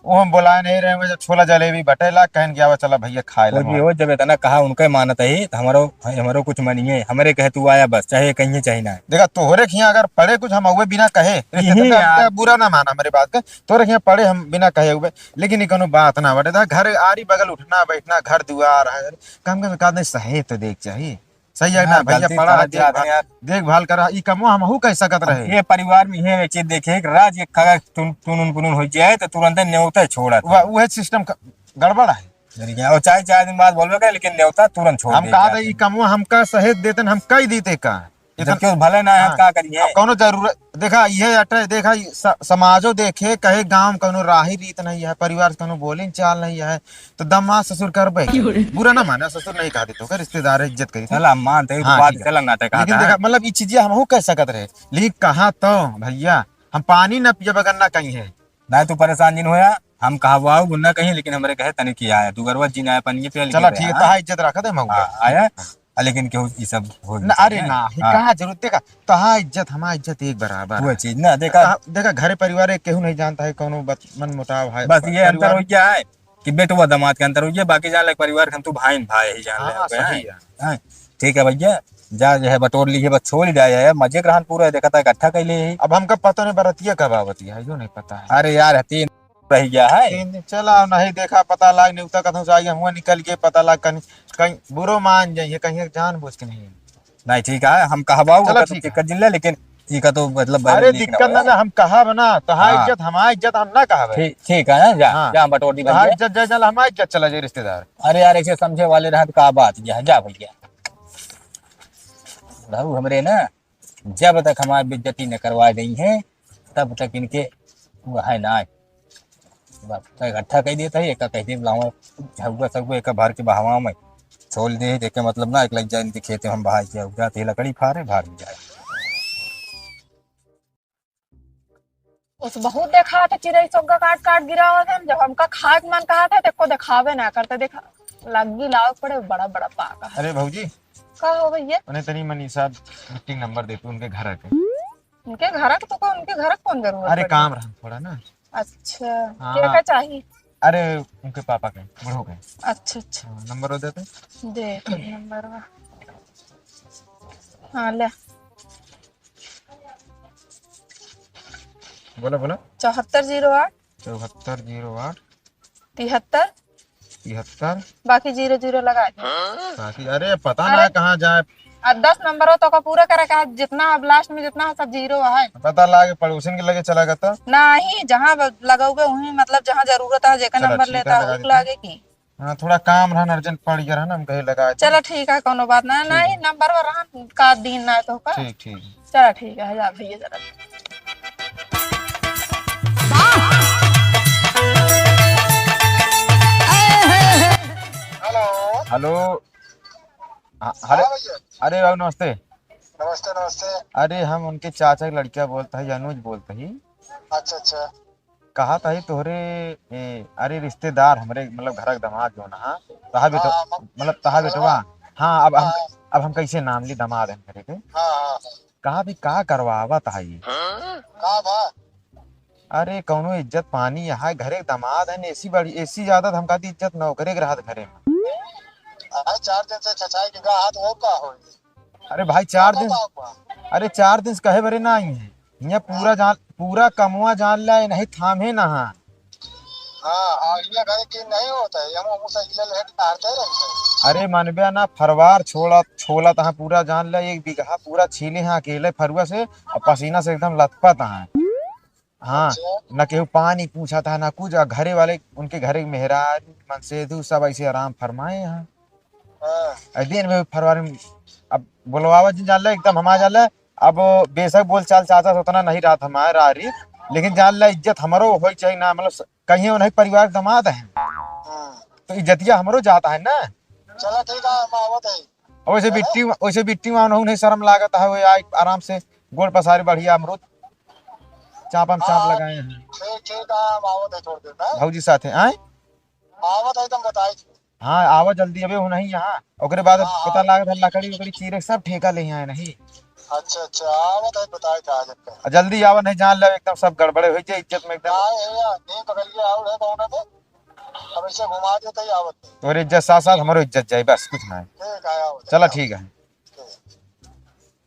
वो हम बोलाए नहीं रहे, जब छोला जलेबी बटेला, कहन कि आवा, चला भैया, खाए कुछ ला भी हमार। हो, जब इतना कहा उनके मानत है, तो हमारो, हमारो कुछ मानिए, हमरे कहे तू आया बस, चाहे कहिए चाहे ना। देखा, तोहरे खिया अगर पड़े कुछ, हम हुए बिना कहे, यही रिश्तेदार यार। का बुरा ना माना हमारी बात का, तोहरे खिया पड़े हम बिना कहे हुए, लेकिन ये कोनो बात ना बटे। दा घर आरी बगल उठना बैठना, घर दुआर है, कम कम का नहीं सहे तो देख चाहिए, सही है ना हाँ, भैया? गलती पड़ा तो है, आदमी देखभाल, यार। देखभाल करा, ई कमवा हमहू कह सकत अब रहे। ये परिवार में ये चीज देखिए कि राज एक खगा टुन, टुनुन पुनुन हो जाए तो तुरंत नेवता छोड़ा था। वह, वह सिस्टम क-, गड़बड़ है। और चाहे चार दिन बाद बोलबे करे, लेकिन नेवता तुरंत छोड़ हम दे कहा जाते था, ई हैं। कमवा हमका सहेज देते न, हम कह दीते का। जब इतन-, क्यों भले ना है, हाँ। का करिए? अब कौनो जरूरत, देखा, ये अटे, देखा, ये स-, समाजो देखे, कहे गांव में कौनो राही रीत नहीं है, परिवार से कौनो बोली चाल नहीं है, तो दमाद ससुर करबे। बुरा ना माने, ससुर नहीं कहा देते, ओकर रिश्तेदार है, इज्जत करी। चला, हम मानते हैं, हाँ, बात ठीक है। चलन ना ते कहा लेकिन था। देखा, मतलब, ये चीजें हमहू कह सकत रहे, लेकिन कहा तो, भैया, हम पानी ना पियब अगर ना कहीं है। ना तू परेशान जिन होया, हम कहवाऊ गुन्ना कहीं, लेकिन हमरे कहे तनी किया है, दुगरवा जिन आया पनिये पे, चला, लेकिन ठीक है, हाँ। तहा इज्जत रखत है, मऊ हाँ, पे। आया। आ, लेकिन केहू ई सब हो ना, अरे ना, ही हाँ। कहाँ जरूरत, देखा, तहा इज्जत, हमार इज्जत एक बराबर वो है। चीज ना, देखा। कहाँ, देखा, घरे परिवार एक केहू नहीं जानता है, कौनो बात, मन मुटाव है, बस प-, ये अंतर परिवार हो गया है कि बेटवा दामाद के अंतर हो गया, बाकी जान लग परिवार के हम तू भाई न भाई ही जान ले हाँ, आप, सही हैं? है। हैं? ठीक है भैया, जा जो है बटोर ली है, बस छोड़ ही जाए है, मजे के रहन पूरा देखा था इकट्ठा कर ले है। अब हमका पता नहीं बरतिया कब आवती है, यो नहीं पता है। अरे यार, हती रह गया है। तीन दिन चला, नहीं देखा, पता लाग, नेवता कथों से आई, हुआ निकल के पता लाग, कहीं, कहीं बुरो मान जाइए, कहीं जान बूझ के नहीं। नहीं, ठीक है, हम कहबाऊ चला, ओकर ठीक है। दिक्कत जिन ले, लेकिन ई का तो मतलब अरे, नीक ना दिक्कत ना, होए। ना, हम कहब ना, तोहार हाँ। इज्जत, हमार इज्जत हम ना कहब। ठीक, ठीक है, जा, हाँ। जा, बटोर दी तोहार भैया। इज्जत जाए, चल, हमार इज्जत चला जाए, रिश्तेदार। अरे यार, ऐसे समझे वाले रहत का बात, जा, जा भैया। रहू हमरे ना, जब तक हमार बेइज्जती न करवा देइहैं, तब तक इनके वो है ना। बस, तो इकट्ठा कह देता है, एका कह दे, लाओ, झउआ सबको एका भर के बहावा में छोड़ दे, देखे मतलब ना, एक लग जाए इनके खेते में हम बहाई के, उठा ते लकड़ी फारे, भार में जाए। उस बहुत देखा था चिरई सोग्गा काट काट गिरावत है, जब हमका खाए के मन कहा था, तो एको देखावे ना करते, देखा, लग्गी लावे के पड़े, बड़ा बड़ा पाका है। अरे भौजी, का हो भैया? उन्हें तनी मनीषा मीटिंग नंबर दे तू उनके घर के। उनके घर के तो को-, उनके घर के कौन जरूरत अरे पड़ी? काम रहा थोड़ा ना। अच्छा, हाँ। के का चाहिए? अरे उनके पापा के, बूढ़ो के। अच्छा, अच्छा। हाँ, नंबर वो देते? दे, नंबर वा। हाँ, ले। बोला, बोला। चौहत्तर जीरो आठ। चौहत्तर जीरो आठ। तिहत्तर। तिहत्तर। बाकी जीरो जीरो लगा दे। बाकी, अरे, पता अरे। ना कहाँ जाए। अब दस नंबर हो तो का पूरा करे का, जितना अब लास्ट में जितना है, सब जीरो है। पता लागे पड़ोसिन के लगे चला गया तो। नहीं, जहाँ ब-, लगौगे वहीं, मतलब, जहाँ जरूरत है, जेकर चला, नंबर ठीक है, लेता है, लगा वो देते हैं। लागे की। हाँ, थोड़ा काम रहन, अर्जेंट पड़ गया रहन, हम कहे लगा दे। चला, ठीक है, कोनो बात ना, ठीक नहीं, है। नंबर वा रहन, का दिन ना तो का। ठीक, ठीक। चला, ठीक है, जा भैया, जरा। हेलो। हेलो। हाँ, अरे, हाँ भैया। अरे बाबू, नमस्ते। नमस्ते, नमस्ते। अरे, हम उनके चाचा के लड़किया बोलत ही, अनुज बोलत ही। अच्छा, अच्छा। कहत ही तोहरे, ए, अरे रिश्तेदार हमरे, मतलब घर के दामाद जौन हा, तहा बेटवा, हाँ, हम-, मतलब तहा हाँ, बेटवा। हाँ, अब हम, हाँ। अब हम कैसे नाम ली, दामाद है हमरे के। हाँ, हाँ, हाँ। कहा भी का करवावत है ये? का बा? अरे कौनो इज्जत पानी यहाँ घरे के दामाद है, एसी बड़ी, एसी ज्यादा तो हम कहती इज्जत नौकरे के रहत घरे में। अरे चार दिन से छछाई के गा हाथ और का होई? अरे भाई, चार दिन, अरे, चार दिन से कहे बरे ना आई हैं। हियाँ पूरा जान, पूरा कमवा जान ला, नहीं थामे ना। हाँ, हाँ, हियाँ घरे के नहीं होता है, हम मुँह से इले लेट काटते रहते हैं। अरे, मनबे ना, फरवार छोला, छोला तहाँ पूरा जान ला, एक बीघा पूरा छीले हैं अकेले फरुआ से, और पसीना से एकदम लथपथ हैं। हाँ, अच्छा। ना केहू पानी पूछत है, ना कुछ, आ घरे वाले, उनके घरे मेहरारू, मनसेधू सब ऐसे आराम फरमाए हैं। हाँ। आ दिन में फरवारी में, अब बोलवावा जिन जान ले, एकदम हम आ जान ले। अब बेशक बोल चाल चाचा से उतना नहीं रहत हमारे रारी, लेकिन जान ले इज्जत हमरो होई चाहिए ना, मतलब स-, कहीं उन्हें परिवार के दामाद है, हाँ। तो इज्जतिया हमरो जाता है ना। चला ठीक है, हम आवत है। और वैसे बिट्टी, वैसे बिट्टी वहाँ नहीं शर्म लागत है, वो आए आराम से गोड़ पसारे बढ़िया अमरूद चाप हम चाप हाँ, लगाए हैं। ठीक, ठीक है, हम आवत है थोड़ी देर में। भौजी साथे आए? आवत है, तुम बताई। हाँ, आवा जल्दी, अबे हो नहीं यहाँ। ओकरे बाद हाँ, पता हाँ। लागत है लकड़ी उकड़ी चीरे सब ठेका ले यहाँ है नहीं। अच्छा, अच्छा, आवत है, बताई था आज का। आ जल्दी आवा, नहीं जान ले एकदम सब गड़बड़े हो जाए इज्जत में एकदम। हाँ, ये यार, नहीं पकड़ के आओ है कौन है तो? अब ऐसे घुमा देते ही आवत है। तोरे इज्जत साथ साथ हमरो इज्जत जाए, बस कुछ ना है। ठीक है, आवत है, चला आवत है। ठीक है। ठीक।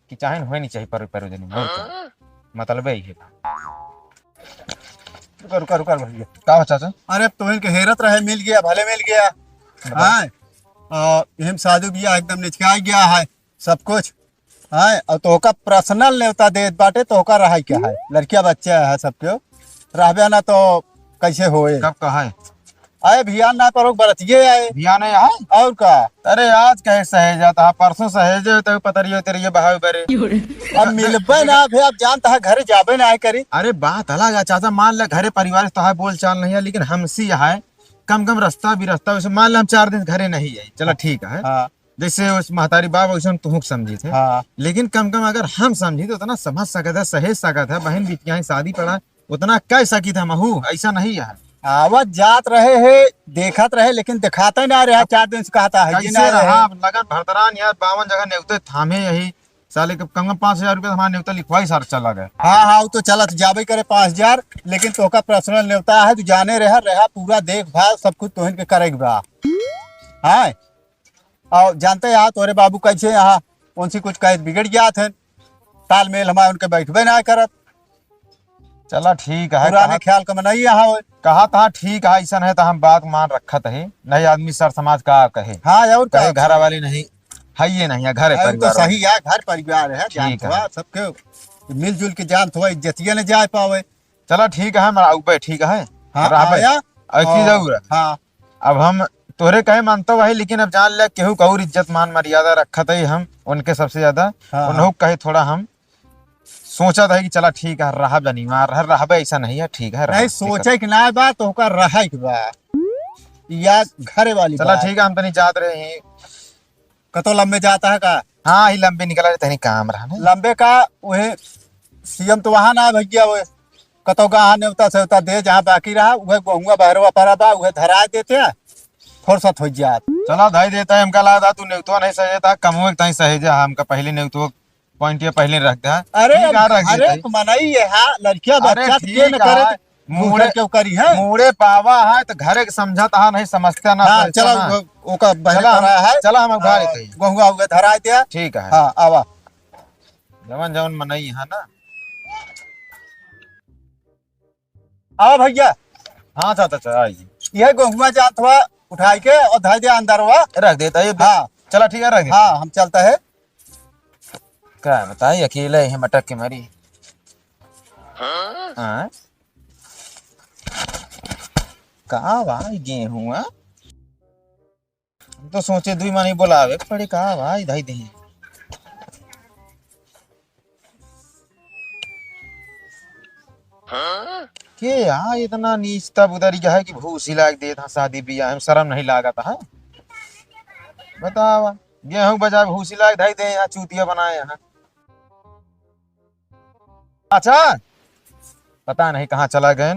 कि चाहे न होए नहीं चाहिए परो-, परोजनी में, और का? हाँ। मतलब यही है। रुका, रुका, रुका भैया। का हो चाचा? अरे अब तो इनके हेरत रहे, मिल गया, भले मिल गया। बताओ। हाँ। और इहम शादी बियाह एकदम निचकाई गया है, सब कुछ। हाँ, और तोहका पर्सनल नेवता देत बाटे, तोहका रहाई क्या है? लड़किया बच्चा है सबके, रहबे ना तो कैसे होए? कब का है? आए भियान ना परोक बरतिये आए। भियान है यहाँ? और का? अरे आज कहे सहेजा था, परसों सहेजे तो पतरिये उतरिये बहावे बरे। अब मिलबे ना भे, अब जानता है घरे जाबे ना आए करी। अरे बात अलग है चाचा, मान ले घरे परिवार से तो है बोल चाल नहीं है, लेकिन हमसी है कम कम रास्ता भी रास्ता, वैसे मान ले हम चार दिन घरे नहीं आई, चला ठीक है। हाँ। जैसे उस महतारी बाप वैसे हम तुहुक समझी थे। हाँ। लेकिन कम कम अगर हम समझी तो उतना समझ सकत है, सहेज सकत है, बहन बिटिया शादी पड़ा उतना कह सकी थे महू, ऐसा नहीं है। आवत जात रहे है, देखत रहे, लेकिन दिखाते ना रहे, अब चार दिन से कहता है, कैसे जिना रहे। रहा? अब लगन भरतरान यार, बावन जगह नेवते थामे यही साले के कम से कम पाँच हजार रुपया हमारा नेवता लिखवाई सार चला गया। हाँ, हाँ, वो तो चलत जाबे करे पाँच हजार, लेकिन तोहका पर्सनल नेवता है, तू जाने रहा, रहा पूरा देखभाल सब कुछ तोहन के करे के बा। हाँ, और जानते हैं तोरे बाबू कैसे यहाँ उनसे कुछ कहे बिगड़ गया थे, तालमेल हमारे उनके बैठबे ना करत। चला ठीक है, पुराने कहा, ख्याल का मनई यहाँ होए। कहा था ठीक है, ऐसा नहीं तो हम बात मान रखत है, नहीं आदमी सर समाज का कहे। हाँ, और का? कहे घर वाले नहीं, है ये नहीं है, घर है, अब तो परिवार है। सही है, घर परिवार है, ठीक जानत है। हुआ, सबके मिलजुल के जानत हुआ, इज्जतिया न जाए पावे। चला ठीक है, हम आउबे, ठीक है। हाँ, रहबे। आया। और की और जरूरत? हाँ। अब हम तोहरे कहे मानतो भाई, लेकिन अब जान ले, केहू का और इज्जत मान मर्यादा रखत है हम उनके सबसे ज्यादा। हाँ, उन्हों हाँ। कहे थोड़ा हम सोचत है कि चला ठीक है, रहब जनी, मार रह-, रहबे, ऐसा नहीं है, ठीक है, नहीं, रहब, ठीक है। सोचे कि ना बा, तो ओकर रहे के बा। या घरे वाली चला बात। ठीक है, हम तनी जात रहे हैं। कतो लंबे जाता है का? हाँ, ही लंबे निकला रहे, तनी काम रहा ना। लंबे का, वही सीएम तो वहाँ ना भैया, वो कतो गहा नेवता सेवता दे, जहाँ बाकी रहा, उहे गोहुआ बहरवा परा बा, उहे धरा देते हैं, फुर्सत हो जात। चला, धाई देता है, हमका लागत, तू नेवतवा नहीं सहेजता, कमवे के ताई सहेजा, हमका पहले नेवतवा पॉइंट ये पहले रख दे। अरे, ठीक है, रख अरे, देता है। मनई है, हाँ, लड़किया अरे, बच्चा तो ठीक के न करे, है। तो दूसरे मूड़े, क्यों करी है? मूड़े पावा है, तो घरे के समझत है, नहीं समझते ना, हाँ, समझते चला, ना। वो, ओका बहरे चला हम, परा है। चला हम घर हाँ, के। गोहुआ उगे धरा दिया। ठीक है। हाँ, आवा। जवन जवन मनई है ना। आवा भैया। हाँ, चाचा, चाचा, आइए। यह गोहुआ जात हुआ, उठाई के और धर दिया अंदर हुआ। रख देता है ये। हाँ। चला, ठीक है, रख देता। हाँ, हम चलता है। का बताई, अकेले ही मटक के मरी। हाँ? का भाई गेहूं, हाँ? हम तो सोचे दुई मानी बोलावे के पड़ी, का भाई धाई दही। के यहाँ इतना नीचता बुदरी है कि भूसी लाग देत हाँ, शादी बियाह में शर्म नहीं लागत है। बतावा, गेहूं बजा भूसी लाग धाई दे यहाँ, चूतिया बनाए यहाँ। अच्छा, पता नहीं कहाँ चला गए।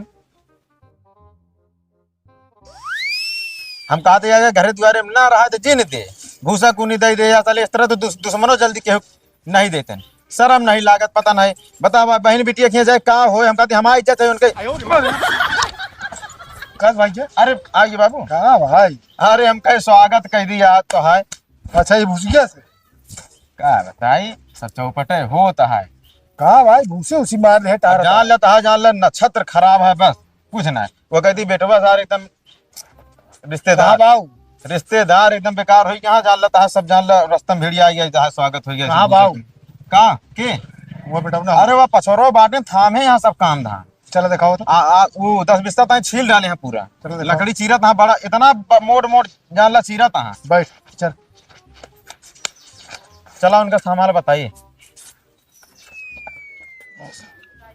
हम कहते हैं, अगर घरे दुआरे में ना रहा तो जीन दे, भूसा कुनी दे दे, या साले इस तरह तो दुस-, दुश्मनों जल्दी केहू नहीं देते। शर्म नहीं लागत, पता नहीं। बतावा, बहन बिटिया के जाए का होए, हम कहते हमारी इज्जत है उनके। कस भाई के? अरे, आइए बाबू। का भाई? अरे, हम कहे स्वागत कह दिया आज तो है। अच्छा, ये भूसिया से? का बताई, सब चौपटे होत है। का भाई, भूसे उसी मार ले, टार जान लेता है, जान ले, नक्षत्र खराब है बस, कुछ ना। वो कहती, "बेटवा सार एकदम रिश्तेदार, कहाँ बाऊ? रिश्तेदार एकदम बेकार हो गया, जान लेता है, सब जान ले, रस्तम भिड़िया आ गया, जहाँ स्वागत हो गया।" कहाँ बाऊ? का? के? वो बेटवा ना। अरे, वो पछोरो बाटे, थामे यहाँ सब काम धाम। चला दिखाओ तो। आ, आ, वो दस बिस्सा ताई छील डाले हैं पूरा। चला दिखाओ। लकड़ी चीरत हाँ बड़ा, इतना ब-, मोट मोट जान ला चीरत हाँ। बैठ, चल। चला उनका सामान बताइए।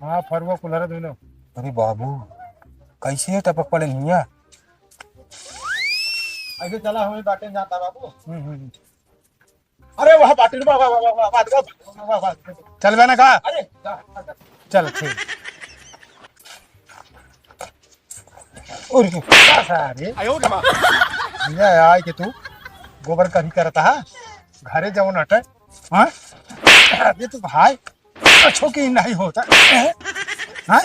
हाँ, फरुआ कुल्हरे दुनो। अरे बाबू, कैसे टपक पड़े हियाँ? ऐसे चला, हमें बाटे जाता बाबू। हम्म, हम्म, हम्म। अरे वाह बाटे, वाह, वाह। चल बे ना का? अरे, जा, जा, जा। चल, ठीक। और का सारे? आयो रे माँ। ये आए के तू गोबर कभी करता है? घरे जवन हटे, हाँ? अबे तो भाई, अच्छो की नहीं होता, हाँ?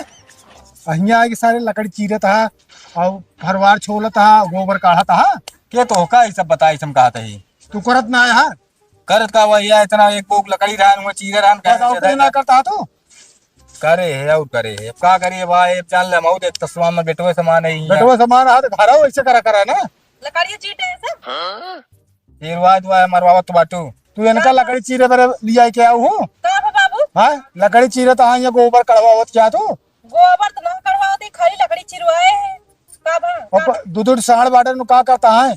अहिया आए के सारे लकड़ी चीरत हा, और फरवार छोलत हा, गोबर काढ़त हा। के तो का ई सब बताई, सम कहत ही? तू करत ना आया हा? करत का वही है, इतना एक बोक लकड़ी रहन, वो चीरे रहन, बस, और कुछ ना करता हा तू? करे है और करे है। अब का करिए भाई, अब जान ले, हम देख तसवा में बेटवे समान है, बेटवे समान है, तो घरा वैसे करा, करा ना। लकड़िया चीटे है सब। शेरवा दुआ है, मरवावत बाटू। तू इनका लकड़ी चीरे पर लिया के आऊ हूँ? का बा बाबू? हाँ, लकड़ी चीरे तो हाँ, ये गोबर कढ़वावत क्या तू? गोबर तो ना कढ़वावत ही, खाली लकड़ी चिरवाए है। का बा? और प-, दू दू साढ़ बाटे नु का करता है?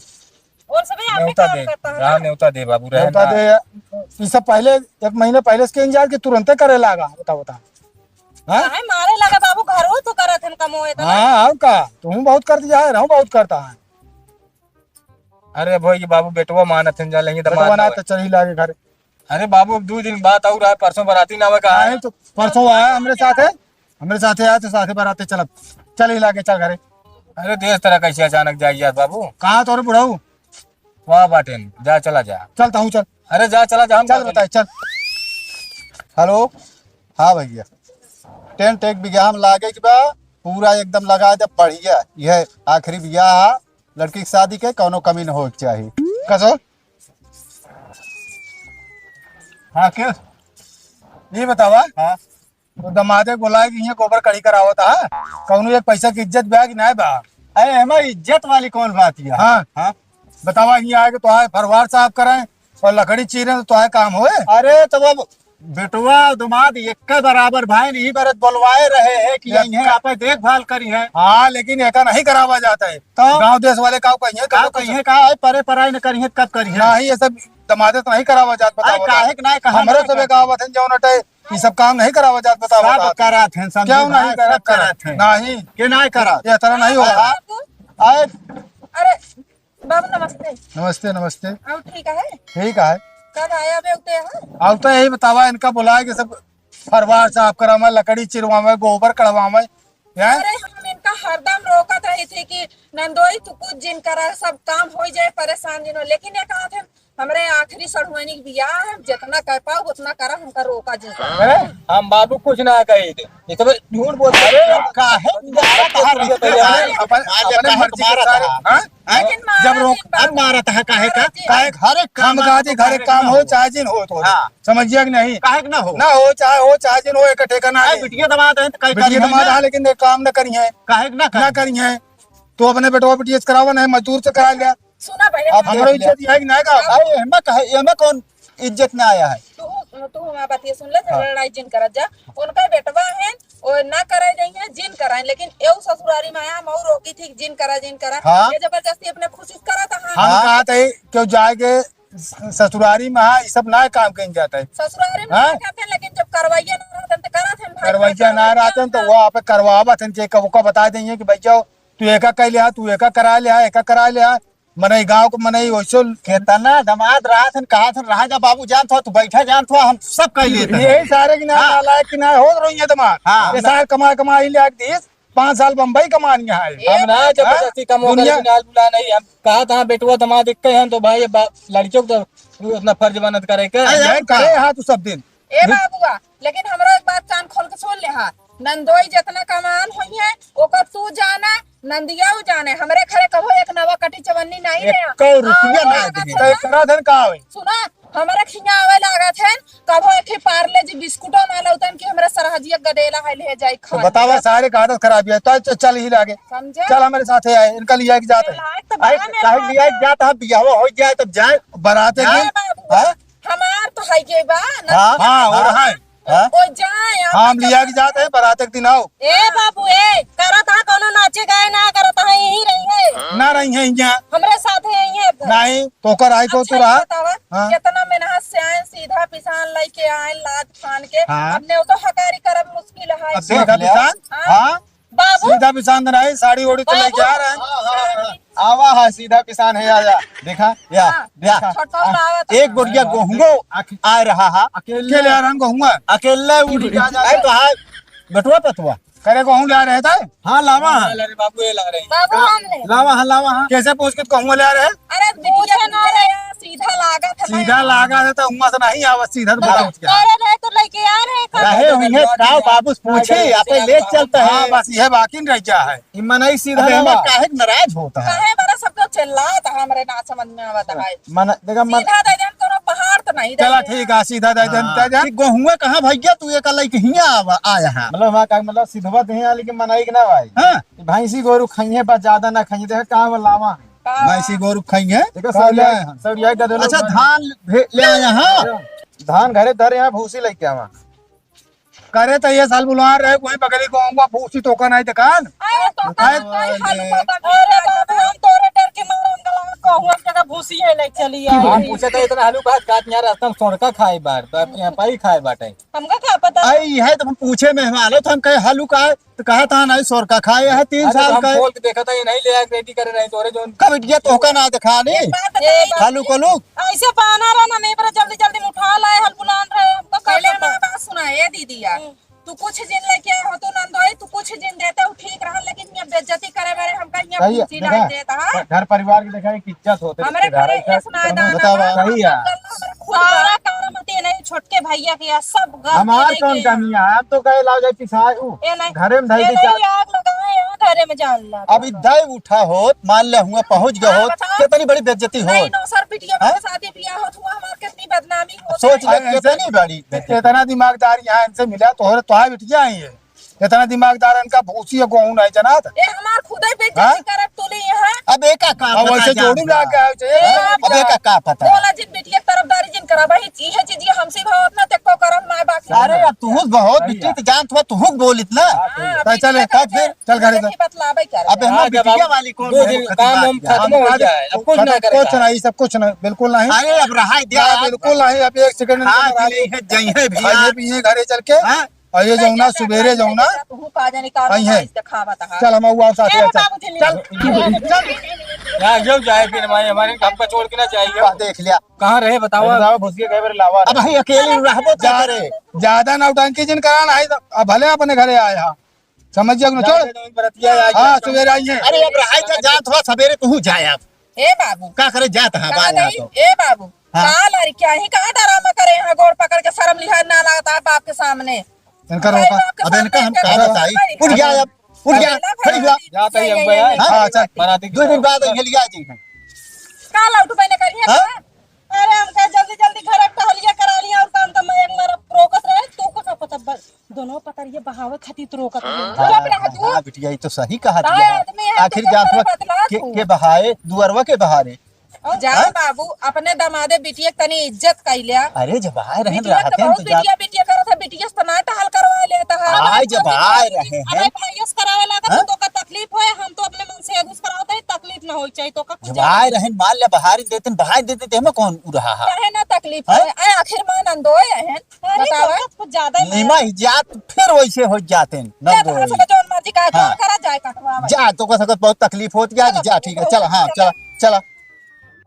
और सबे आप ही नेवता काम दे, करता है हाँ, ना? नेवता दे बाबू, रहे नेवता ना। दे। ये सब पहले, एक महीने पहले से के इंतजार के तुरंते करे लागा, बता, बता। हाँ? काहे मारे लगा बाबू, घरो तो करत हन कमो इतना। हाँ, और का? तू बहुत कर दिया है, रहूं बहुत करता है। अरे भोई के बाबू, बेटवा मानत हन, जा लेंगे तो बेटवा मार ना ना तो चल ही लागे घर। अरे बाबू, अब दो दिन बाद और आए, परसों बराती ना आवे का? नहीं तो परसों आया हमरे साथ है, हमरे साथ आया तो साथे बराते चलब, चल ही लागे, चल घरे। अरे देश तरह कैसे अचानक जाए यार बाबू? कहाँ तोरे बुढ़ऊ? वाह बाटेन, जा चला जा। चल तहूँ चल। अरे जा चला जा, हम चल बताए, चल। हेलो, हाँ भैया, टेंट एक बीघा में लागे के बा, पूरा एकदम लगा दे बढ़िया। यह आखिरी बियाह है लड़की की शादी के, कौनो कमी न हो के चाही। कसो? हाँ, के? ये बतावा। हाँ। तो दमादे के बोलाए कि यहाँ गोबर कड़ी करावत है, कौनो एक पैसा की इज्जत बा कि नाहीं बा? अरे, हमारी इज्जत वाली कौन बात है? हाँ। हाँ? बतावा, यहाँ आए के तोहार फरवार साफ करें और लकड़ी चीरें, तो तोहार काम होए? अरे, तो अब बेटवा और दमाद एक बराबर भाई नहीं, बरत बोलवाए रहे हैं कि एक इन्हें का- आपे देखभाल करी है। हाँ, लेकिन एका नहीं करावा जाता है। तो? गाँव देश वाले का कहिए, का कहिए, का है, परे पराए न करिए, कब करिए? नहीं, ये सब दमादे तो नहीं करावा जात, बताओ, अरे, बताओ। काहे के नहीं, कहाँ हमरे नहीं सब करते? गाँव वतन जौन अटे, ये सब काम नहीं करावा जात, बताओ, सब बताओ। करात हैं, समझे क्यों नहीं भाई, करात? सब करात हैं। नहीं। के नहीं करात? ये तरह नहीं होता। हाँ। आए। अरे, बाबू, नमस्ते। नमस्ते, नमस्ते। और ठीक है? ठीक है। कब आया बे उते यहाँ? अब तो यही बतावा, इनका बुलाए कि सब फरवार साफ करावे, लकड़ी चिरवावे, गोबर कढ़वावे, हैं? अरे, हम इनका हरदम रोकत रही थी कि नंदोई, तू कुछ जिन करा, सब काम हो जाए, परेशान जिन हो, लेकिन ये कहा थे, हमरे आखिरी सढ़ुआनी के बियाह है, हम जितना कर पाओ उतना करा, हमका रोका जिन। अरे, हम बाबू कुछ ना कही थे, ये तो बस झूठ बोलते हैं। अरे, काहे? अपन, अपने मर्जी के सारे, हाँ? हैं? लेकिन जब मारा रोक, दिन अब मारत है, काहे का? मारा दिन। काहे? हर एक काम खामगाजी, हर एक काम हो, चाहे जिन हो, तो हाँ। समझिया कि नहीं? काहे के ना हो? ना हो, चाहे हो, चाहे जिन हो, एक ठेका ना काहे है। बिटिया दमाद है, तो काहे बिटिया करी है दमाद ना? है, लेकिन ये काम ना करी है। काहे के ना ना करी? करी है। तो अपने बेटवा बिटिया से करावा, नहीं मजदूर से करा लिया। सुना पहले अब बात। हमरो इज्जत है कि ना का? अरे, एमा कहे, एमा कौन इज्जत ना आया है? तू, तू हमार बतिया सुन ले, हाँ। लड़ाई जिन करत जा। उनका बेटवा है, ओ ना करे जाइए, जिन कराए, लेकिन एऊ ससुरारी में आया, हम और रोकी थी, जिन करा, जिन करा। हाँ। ये जबरदस्ती अपने खुशी से करा था, हाँ। हम हाँ। कहा थे, क्यों जाए के स-, ससुरारी में, हाँ, ये सब ना काम कहीं जाता है। ससुरारी में हाँ? ना करते, लेकिन जब करवाइया ना रहते, तो करा थे, भाई, करवाइया ना करवाइया रहते, तो ना। वो आप करवावत हैं, कि कब का बता देंगे कि भैया, तू एका कह लिया, तू एका करा लिया, एका करा लिया, मनई गाँव को मनई वैसे। केतना दमाद रहा थन, कहा थन, "रहा जा बाबू, जान थो, तू बैठा जान थो, हम सब कह लेते हैं।" यही सारे की ना हाँ। नालायक की ना हो रही है दमाद। हाँ। ये सारे कमा कमा ही ले आके दीस, पाँच साल बम्बई कमा रही है। हम ना जबरदस्ती हाँ? कमो करे दुनिया बिना बुला नहीं, हम कहा था बेटुआ दमाद एक हैं तो भाई बा-, लड़कियों को तो अपना फर्ज बनत करे के। अरे, यही करे हाँ तू सब दिन। ए बाबुआ, लेकिन हमरो एक बात कान खोल के सुन ले हा, नंदोई जितना कमान होई है, ओकर तू जाना, नंदिया उ जाने, हमरे घरे कभो एक नवा कटी चवन्नी नहीं रहे। एको रुपया ना दे। तो एकरा धन का होई? सुना, हमरे खिया आवे लागत है, कभो एक ही पार्ले जी बिस्कुटो ना लौतन कि हमरे सरहजिया गदेला है ले जाई तो खा। बतावा सारे का आदत खराब है, तो च-, चल ही लागे। समझे? चल हमारे साथ है, इनका लिया के जाते हैं। लायक तो अरे, बड़ा काहे मेहमान लिया है। जाता है, बियाह हो जाए तब जाए। बराते जाए दिन। बाबू। हाँ? हमार तो है के बा, ना हाँ, हाँ, और है। हाँ? ओ जाए, आप हाँ, हम लिया के जाते हैं, बारात एक दिन आओ। ए बाबू, ए, करत हा कोनो नाचे गाए ना करत हा, यहीं रही है। ना रही है यहाँ। हमरे साथ है यहीं है। नहीं, तो कर आई को अच्छा, तू रहा। बतावा, हाँ। कितना मेहनत से आए, सीधा पिसान लेके आए, लाद फान के। हाँ। अब नेवतो हकारी करब मुश्किल है। अब सीधा पिसान? हाँ। हाँ। बाबू। सीधा पिसान तो नहीं, साड़ी ओड़ी तो लेके आ रहे हैं। हाँ, हाँ, हाँ। आवा है, सीधा पिसान है, आया। देखा, या, हाँ, या। छोटका आ, उड़ावत एक है। गोटिया गोहुओ आ रहा है। अकेले आ रहा है गोहुआ। अकेले उठ जा, जा। अरे तो हाँ, बेटुआ पतुआ। करे गोहूँ ले आ रहे थे? हाँ, लावा है। अरे बाबू, ये ला रहे हैं। बाबू, हम ले। लावा है, लावा है। कैसे पूछ के गोहुआ ले आ रहे हैं? अरे, बिटिया ना रहे, सीधा लागत है। सीधा लागत है तो उम्मा से नहीं आवत, सीधा तो अरे, बताओ क्या। अरे, रहे तो लेके आ रहे हैं, रहे हुए हैं, का बाबू पूछे, आपे ले चलता है। हाँ, बस ये बाकी रह गया है। ई मनई सीधा अबे, ना हमार बा। काहे के नाराज होता है? काहे बड़ा सबको चिल्लात है, हमरे ना समझ में आवत है। मन, देखा, मन सीधा दे देन, कोनो पहाड़ तो नहीं चला दे। ठीक है, सीधा दे देन, हाँ। दे देन। कि गोहुआ कहाँ भैया, तू एक लइके हियाँ आवा, आया है। मतलब, हमार का, मतलब, सिधवा देहे आली के मनई के ना भाई। हाँ। भैंसी गोरू खाइए, बस ज्यादा ना खाइए, देखा कहाँ वो लावा है। का? भैंसी गोरू खाइए। देखा, का सौरिया, ले आए हैं? सौरिया का दे लो। अच्छा, धान भे-, ले आया, हाँ। धान घरे धरे हैं, भूसी लेके आवा। करे तो ये साल बुला रहे, कोई बगली को आऊंगा, भूसी तो का नहीं दुकान। अरे तो का, अरे कोई हलवा बा, अरे बाबू, हम तोरे डर के मारे हम गला में कहूँ, हम जगह भूसी है, ले चली आई। हम पूछे तो इतना हलू बात, काट यहाँ रास्ता में सोड़का खाए बार, तो अपने यहाँ पाई खाए बाटे। हमका का पता? आई है तो हम पूछे मेहमान हो, तो हम कहे हलू का है, तो कहा था नहीं, सोड़का खाए है, तीन अरे, साल हम का है। खोल के देखा था, ये नहीं ले आए, रेडी करे रहे, तोरे जोन। कब इटिया तोहका ना दिखा नी? एक बात बताइए। हलू कोलू। ऐसे बहाना रहा ना, नहीं पर जल्दी जल्दी में उठा लाए, हल बुलान रहे, हमको पहले कब हमारी पता? बात सुना, ए दीदी यार। हम्म। तू कुछ जिन लेके आए हो, तू नंदोई, तू कुछ जिन देते हो, ठीक रहा, लेकिन ये बेइज्जती करे बारे हमका ये सही है, पूछी देखा? नहीं देता, हाँ? घर परिवार की देखा, एक इज्जत होते हमरे रिश्तेदार घरे ऐसा ये सुना तुमने दाना बतावा। बा, सही है। हमरे खुद सारा बा। काम होते नहीं, छोटके भैया के या सब घर हमार के कौन लेके कमी है? हम तो कहे लाओ जाए पिसाए, ऊ ए नहीं, घरे में धई ए के नहीं, चार आग लगाए हैं घरे में जान ला। अब ई दैव उठा होत, मान ले हुआ पहुँच गए हाँ, होत, बताओ। कितनी बड़ी बेइज्जती होत। नहीं, नौ सौ रुपया हाँ? के साथ ही पिया होत हुआ, हमार कितनी बदनामी होत। सोच ले, अरे, ऐसे कितनी बड़ी बेइज्जती। इतना दिमागदार यहाँ इनसे मिला, तोहरे, तोहार बिटिया आई है। इतना दिमागदार इनका भूसी है, गोहूं नहीं जनात। ए, हमार खुदे बेइज्जती हाँ? करत तू नहीं है। अब एका का अब पता वैसे जान जोड़ी हुआ। ला के आवे चाहिए। ए, अब एका का पता। बोला जिन बिटिया तरफदारी जिन करा, भाई, इहे चीज ये हमसे भावत ना, ते को करम माय बाप से। अरे, अब तू बहुत सही बिट्टी है। तो जानत हुआ, तू बोलित ना। हाँ, तो चल, बिटिया तब फिर, चल घरे चल। नहीं बतलावे कर। अब हम हाँ, जब बिटिया हम वाली कौन दो है, दिन वो काम हम खत्म खत्म हो हम जाए, अब कुछ ना करे कुछ का। नहीं, सब कुछ नहीं, बिल्कुल नहीं। अरे, अब रहाई दे, ना, आज बिल्कुल नहीं, अब एक सेकंड हाँ, नहीं, नहीं, जइहे भी हाँ, ये यार। भी ये घरे चल के, हाँ? और ये जौना, सुबेरे जौना, तू का जाने का आई है। दिखावत है। चल, हम और साथ ए, हैं, चल। बाबू, चल। चल। ना, जो जाए फिर हमारे, हमारे, हमको छोड़ के ना जाइए। वाह, देख लिया। कहाँ रहे बताओ अरे आप? बताओ, भुसिया कहे बेर लावा अब रहे। भाई अकेले रहबो जा जा रे। ज्यादा नौटंकी जिन करा ना, अब भले अपने घरे आए हाँ। समझ जाओ ना, छोड़। ज्यादा जमीन बरतिया आ गया। हाँ, सुबेरे आई है। अरे अब रहाई जा, जात हुआ सबेरे तू जाए अब। ए बाबू। का करे जात हाँ, कहाँ बाज गई? तो। ए बाबू। हाँ। का लड़किया ही कहाँ डरामा करे यहाँ, गोड़ पकड़ के शर्म लिहाज ना लगता है बाप के सामने। इनका अरे रोका। बाप के अब सामने इनका हम इनका कहा रोका। बताई। उठ गया अब। उठ गया। अरे खड़ी हुआ। जाता ही अगुआ है। हाँ? हाँ, चल। बाराती की दो दिन बाद ये लिया जी। का लौट पहले करिए हाँ? का? अरे हम कहे जल्दी जल्दी घर एक टहलिया करा लिया और काम तो मैं एक मारा रोकत रहे, तू को सब पता बस दोनों पतरिया बहावे खातिर तो रोकत रहे। हाँ, चुप रहा तू। हाँ, बिटिया, ये तो सही कहा का दिया है। आदमी है, आखिर तू जात कौन वक्त बतला के, तू? के बहाए, दुअरवा के बहारे। और जा हाँ? बाबू, अपने दमादे बिटिया के तनी इज्जत कइल्या। अरे, जब आए रहन बिटिया रहते तो हैं बहुत तो जा बिटिया, बिटिया करत है, बिटिया से तो ना टहल करवा लेता है। आए जब आए रहे हैं। अरे भाई, यस करावे लागत हाँ? तो का तकलीफ होए, हम तो अपने मन से अदुस करावत है, तकलीफ ना होई चाहिए तो का कुछ जब आए रहन, मान ले बहार देते हैं, बहार देते हैं, तो हमें कौन उ रहा है? काहे ना तकलीफ हाँ? होए? आए आखिर मान अंदो है, हैं? अरे बतावा। तो कुछ ज्यादा ही नीमा ही जात फिर वैसे हो जाते हैं, ये नंदो तो है। जौन मर्जी का हाँ। जौन करा जाए कटवा जा, तो का सकत बहुत तकलीफ होती है, चलो, जा, ठीक है, चलो, चला, हाँ, चलो। चला, चला।